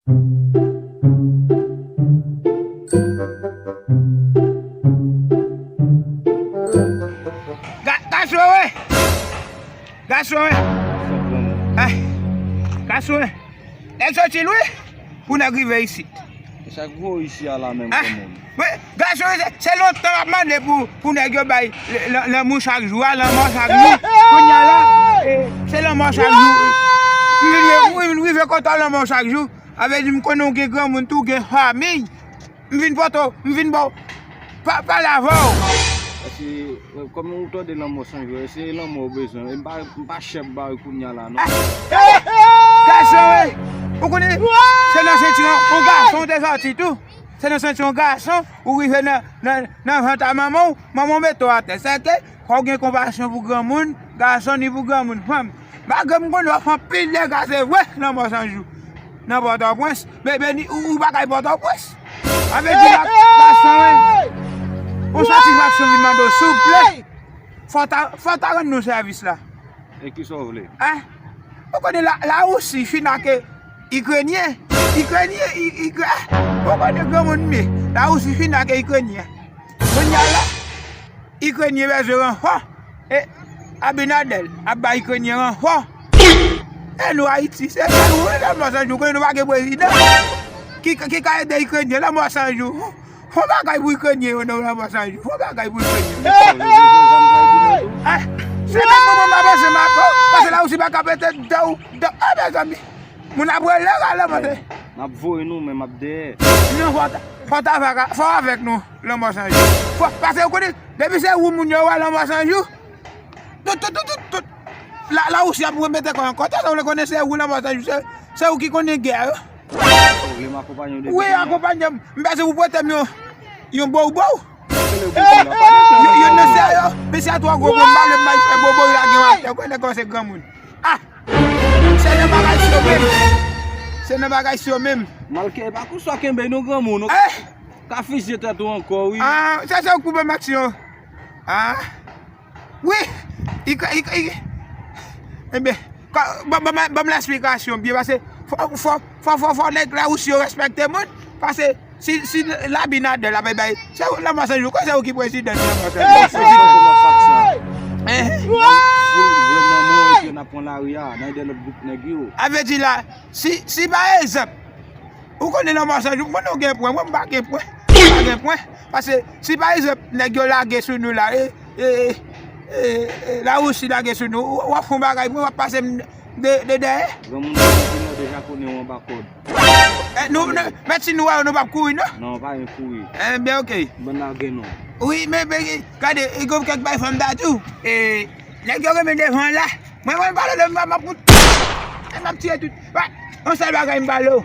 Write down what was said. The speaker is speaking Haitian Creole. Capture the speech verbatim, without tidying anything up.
Ga-, gason, wi! Gason, wi! Ay! Gason, wi! Nèg soti lwen pou nèg rive isit. E sa k voye isi a la menm, ah, kòman? Men, gason, se, se lontan m ap mande pou, pou nèg yo bay l-, l-, lanmou chak jou a, lanmò chak jou. Kounye a la, e, se lanmò chak jou. M vin, m vin rive kontan lanmò chak jou. A vle di m konnen w gen granmoun tou, w gen fanmiy. M vin pote w, m vin ba w, pa, pale avè w. Paske, e, kòm ou tande lanmò san jou, e se lanmò ou bezwen. E m pa, m pa chèf ba ou kounye a la, non. Ah! Gason, wi! Ou konnen, se nan senti yon, yon gason ou te sòti tou. Se nan senti yon gason, ou rive nan, nan, nan vant a manman w, manman w mete w atè. Sèke, fò w gen konpasyon pou granmoun gason ni pou granmoun fanm. Malgre m konnen w ap fè anpil dega, se vre, lanmò san jou. Nan Pòtoprens, men, men ni, ou, ou pa kay Pòtoprens. A vle di la, gason, wi. Yon satisfaksyon vin mande w souple. Fò ta, fò ta rann nou sèvis la. E kisa w vle? Hein? Ou konnen la, Larisi fin ak Ikrenyen. Ikrenyen, I-, Ikre-, ah, ou konnen granmoun m ye. Larisi fin ak Ikrenyen. Kounye a la, Ikrenyen bezwen ranfò. E Abinader ap bay Ikrenyen ranfò. E nou Ayiti, se pa nou, wi, lanmò san jou, konnen nou pa gen prezidan ki, ki ka ede Ikrenyen, lanmò san jou. Fò bagay pou Ikrenyen yo, non, lanmò san jou. Fò bagay pou Ikrenyen yo. Ah, se menm moman m avanse m ak ou, paske Larisi pa ka pete dan w, dan, ah, mezanmi. Moun ap rele rale, mande. N ap voye nou, men m ap dèyè. Non, fò ta, fò ta avèk, fò avèk nou, lanmò san jou. Fò, paske ou konnen, depi se ou moun yo wè lanmò san jou, tout, tout, tout, tout, tout. La, Larisi ap remete kò ankò. Sa w vle konnen se ou lanmò san jou, se, se ou ki konnen gè yo. Ou vle m akonpanye w depi kounye a? Wi, akonpanye m. M panse ou prete m yon, yon bow bow. Yo, yo nan sè yo, mesye a twò gwo pou m, m pa vle m bay fè bobo lage w atè, ou konnen kòman se granmoun. Ah! Se nan bagay si yo menm. Se nan bagay si yo menm. Malke, pa konsa kenbe nou granmoun, ou ka fizye tèt ou ankò, wi. Ah, se, se ou k pou ban m aksyon. Ah. Wi, i, i, i, enben, ban, ban, ban m lesplikasyon byen, paske fò, fò, fò, fò, fò nèg Larisi yo respekte moun, paske si, si Labinader la bay, bay, se ou lanmò san jou, se ou ki prezidan lanmò san jou. Kòman fak sa? Hein? Foul grenn nan mwen ke n ap pran lari a, nan de lòt gwoup nèg yo. A vle di la, si, si pa egzanp, ou konnen lanmò san jou, mwen ou gen pwen, mwen m pa gen pwen, m pa gen pwen. Paske si pa egzanp, nèg yo lage sou nou la, e, e, e, e, Larisi lage sou nou, w, w ap fè yon bagay pou w ap pase m de, de dèyè. Granmoun nan deja konnen w anba kòd. E, nou, nou, men si nou wè yo, nou p ap kouri, non? Non, pa gen kouri. Enben, oke. Bann lage nou. Wi, men, men, gade, e gon kèk bay fò m ta di w. E, nèg yo renmen devan la. Mwen, mwen, m pale de m, m ap fout. E m ap tiye tout. Yon sèl bagay m pale w.